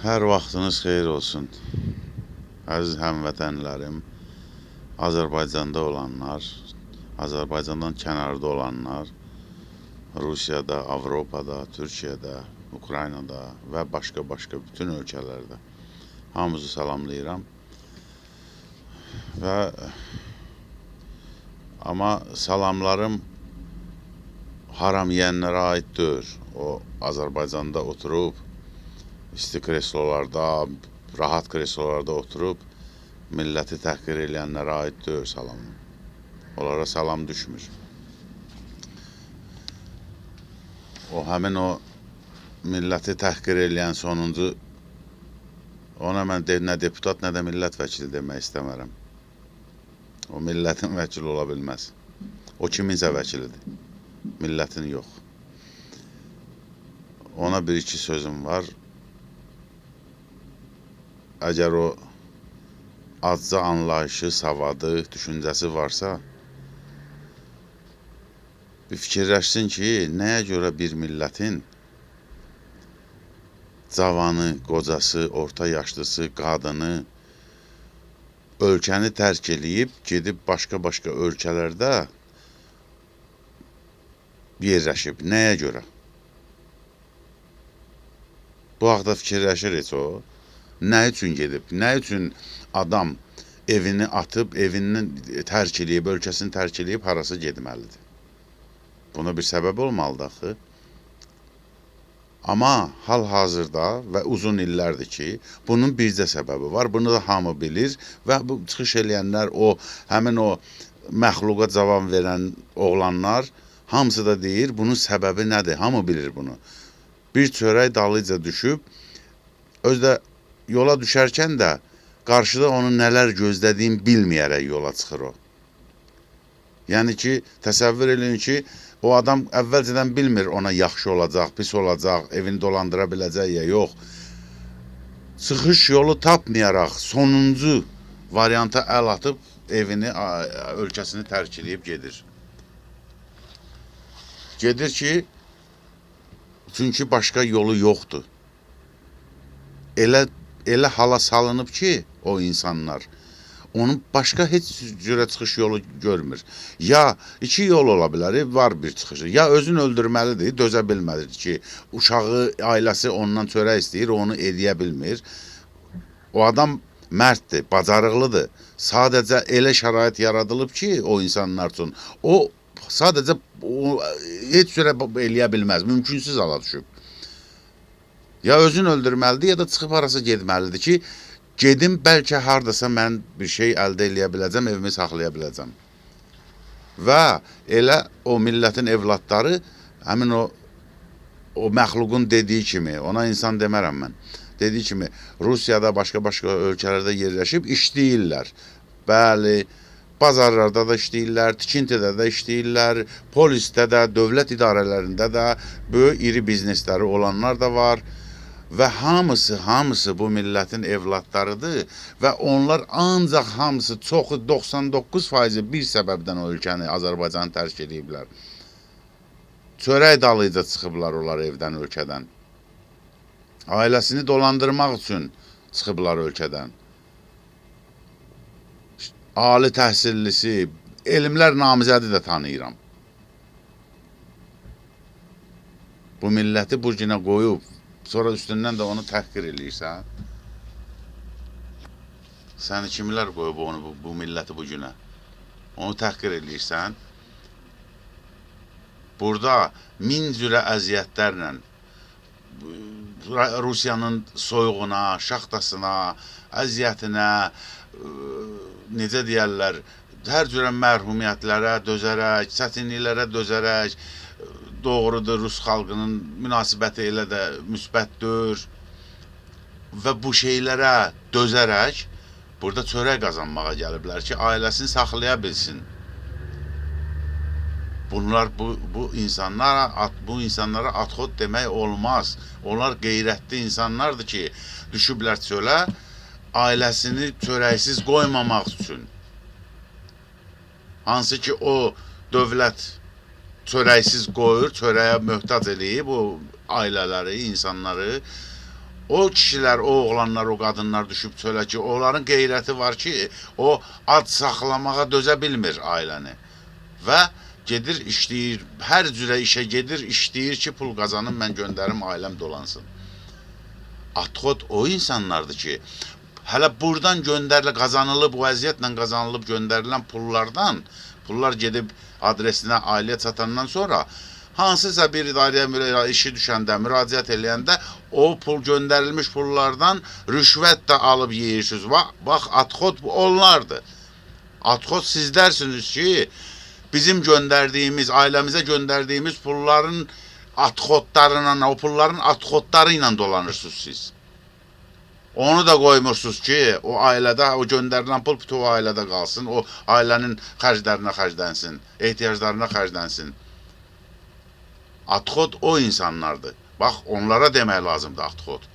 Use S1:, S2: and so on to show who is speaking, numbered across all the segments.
S1: Hər vaxtınız xeyir olsun. Əziz həmvətənlərim, Azərbaycanda olanlar, Azərbaycandan kənarda olanlar, Rusiyada, Avropada, Türkiyədə, Ukraynada və başqa-başqa bütün ölkələrdə hamınızı salamlayıram. Və amma salamlarım haram yeyənlərə aid deyil. O Azərbaycanda oturub isti kreslolarda, rahat kreslolarda oturub milləti təhqir eləyənlərə aid deyil salamım. Onlara salam düşmür. O həmin o milləti təhqir eləyən sonuncu, ona mən nə deputat, nə də millət vəkili demək istəmərəm. O millətin vəkili ola bilməz. O kiminsə vəkilidir. Millətin yox. Ona bir-iki sözüm var. Əgər o azca anlayışı, savadı, düşüncəsi varsa, bir fikirləşsin ki, nəyə görə bir millətin cavanı, qocası, orta yaşlısı, qadını ölkəni tərk eləyib, gedib başqa-başqa ölkələrdə yerləşib. Nəyə görə? Bu haqda fikirləşir heç o. Nə üçün gedib? Nə üçün adam evini atıb, evindən tərk eləyib, ölkəsini tərk eləyib, harasa getməlidir? Buna bir səbəb olmalıdır axı. Amma hal-hazırda və uzun illərdir ki, bunun bircə səbəbi var. Bunu da hamı bilir və bu çıxış eləyənlər, o həmin o məxluqa cavab verən oğlanlar hamısı da deyir, bunun səbəbi nədir? Hamı bilir bunu. Bir çörək dalıca düşüb, özü də yola düşərkən də qarşıda onun nələr gözlədiyini bilməyərək yola çıxır o. Yəni ki, təsəvvür eləyin ki, o adam əvvəlcədən bilmir ona yaxşı olacaq, pis olacaq, evini dolandıra biləcək ya yox. Çıxış yolu tapmayaraq sonuncu varianta əl atıb evini, ölkəsini tərk eləyib gedir. Gedir ki, çünki başqa yolu yoxdur. Elə hala salınıb ki, o insanlar, onun başqa heç cürə çıxış yolu görmür. Ya iki yol ola bilər, var bir çıxışı. Ya özünü öldürməlidir, dözə bilməlidir ki, uşağı, ailəsi ondan çörək istəyir, onu eləyə bilmir. O adam mərddir, bacarıqlıdır. Sadəcə elə şərait yaradılıb ki, o insanlar üçün, o sadəcə o, heç cürə eləyə bilməz, mümkünsüz hala düşüb. Ya özünü öldürməlidir, ya da çıxıb harasa getməlidir ki, gedim, bəlkə hardasa mən bir şey əldə eləyə biləcəm, evimi saxlaya biləcəm. Və elə o millətin evladları həmin o məxluqun dediyi kimi, ona insan demərəm mən, dediyi kimi Rusiyada, başqa-başqa ölkələrdə yerləşib işləyirlər. Bəli, bazarlarda da işləyirlər, tikintidə də işləyirlər, polisdə də, dövlət idarələrində də böyük iri biznesləri olanlar da var. Və hamısı bu millətin evladlarıdır və onlar ancaq hamısı, çoxu 99% bir səbəbdən o ölkəni, Azərbaycanı tərk ediblər. Çörək dalıca çıxıblar onlar evdən, ölkədən. Ailəsini dolandırmaq üçün çıxıblar ölkədən. Ali təhsillisi, elmlər namizədi də tanıyıram. Bu milləti bu günə qoyub, sonra üstündən də onu təhqir eləyirsən. Səni kimlər qoyub onu, bu milləti bu günə? Onu təhqir eləyirsən. Burada min cürə əziyyətlərlə Rusiyanın soyuğuna, şaxtasına, əziyyətinə, necə deyərlər, hər cürə mərhumiyyətlərə dözərək, çətinliklərə dözərək, doğrudur, Rus xalqının münasibəti elə də müsbətdir və bu şeylərə dözərək burada çörək qazanmağa gəliblər ki, ailəsini saxlaya bilsin. Bunlar, bu insanlara atxod demək olmaz. Onlar qeyrətli insanlardır ki, düşüblər çölə, ailəsini çörəksiz qoymamaq üçün. Hansı ki, o dövlət çörəksiz qoyur, çörəyə möhtac eləyib o ailələri, insanları. O kişilər, o oğlanlar, o qadınlar düşüb çölə ki, onların qeyrəti var ki, o ad saxlamağa dözə bilmir ailəni. Və gedir, işləyir, hər cürə işə gedir, işləyir ki, pul qazanım, mən göndərim, ailəm dolansın. Atxod o insanlardır ki, hələ buradan göndərilə, qazanılıb, vəziyyətlə qazanılıb göndərilən pullardan, pullar gedib adresinə, ailəyə çatandan sonra hansısa bir idarəyə işi düşəndə, müraciət eləyəndə o pul göndərilmiş pullardan rüşvət də alıb yeyirsiniz. Bax, atxod onlardır. Atxod sizlərsiniz ki, bizim göndərdiyimiz, ailəmizə göndərdiyimiz pulların atxodlarla, o pulların atxodları ilə dolanırsınız siz. Onu da qoymursunuz ki, o ailədə, o göndərilən pul bütün o ailədə qalsın, o ailənin xərclərinə xərclənsin, ehtiyaclarına xərclənsin. Atxod o insanlardır. Bax, onlara demək lazımdır atxod.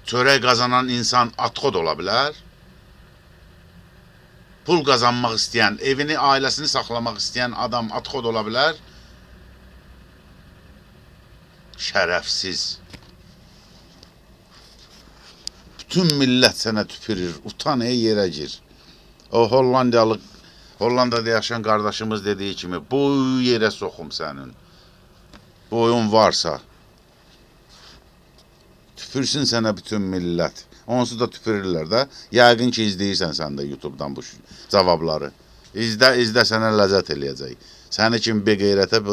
S1: Çörək qazanan insan atxod ola bilər. Pul qazanmaq istəyən, evini, ailəsini saxlamaq istəyən adam atxod ola bilər. Şərəfsiz. Bütün millət sənə tüpürür. Utan, ey yerə gir. O Hollandiyalı, Hollandada yaşayan qardaşımız dediyi kimi, bu yerə soxum sənin. Boyun varsa. Tüpürsün sənə bütün millət. Onsuz da tüpürürlər də. Yəqin ki, izləyirsən sən də YouTube-dan bu cavabları. İzlə, izlə, sənə ləzzət eləyəcək. Səni kimi beqeyrətə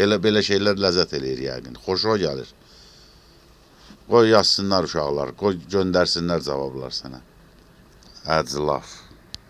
S1: elə belə şeylər ləzzət eləyir yəqin. Xoşuna gəlir. Qoy yazsınlar uşaqlar, qoy göndərsinlər cavablar sənə. Əclaf.